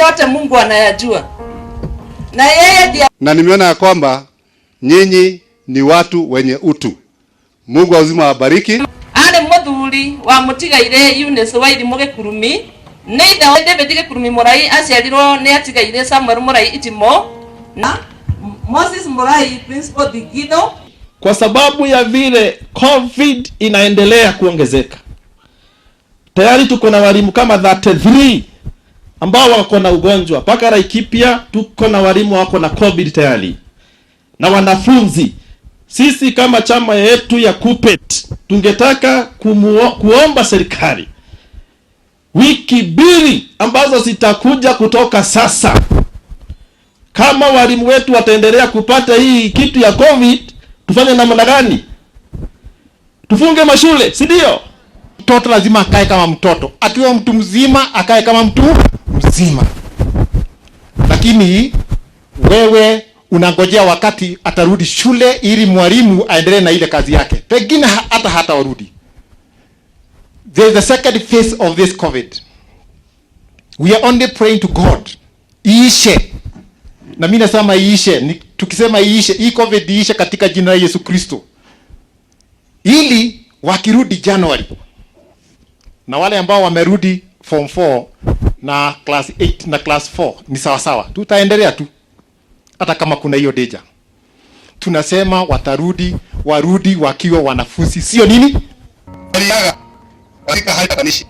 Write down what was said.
Haya yote Mungu anayajua, na yeye ndiye Na nimeona ya kwamba nyinyi ni watu wenye utu. Mungu wa uzima awabariki. Arĩ mũthuri wa mũtigairĩ Eunice Wairimu Gĩkurumi, nĩ ithe wa David Gĩkurumi Mũrai. Aciarirwo nĩ atigairĩ Samuel Mũrai Itimo na Moses Mũrai, principal Thingitho. Kwa sababu ya vile COVID inaendelea kuongezeka. Tayari tuko na walimu kama 33 ambao wako na ugonjwa. Mpaka Laikipia tuko na walimu wako na COVID tayari na wanafunzi. Sisi kama chama yetu ya KUPPET tungetaka kuomba serikali wiki 2 ambazo zitakuja kutoka sasa, kama walimu wetu wataendelea kupata hii kitu ya COVID, tufanye namna gani? Tufunge mashule, si ndio? Mtoto lazima akae kama mtoto, akiwa mtu mzima akae kama mtu mzima. Lakini wewe unangojea wakati atarudi shule ili mwalimu aendelee na ile kazi yake, pengine hata hata warudi. There is the second phase of this COVID. We are only praying to God iishe, na mimi nasema iishe. Tukisema iishe, hii COVID iishe katika jina la Yesu Kristo, ili wakirudi January na wale ambao wamerudi form 4 na class 8 na class 4 ni sawa sawa, tutaendelea tu hata kama kuna hiyo danger. Tunasema watarudi, warudi wakiwa wanafunzi, sio nini? Katika hali tatanishi.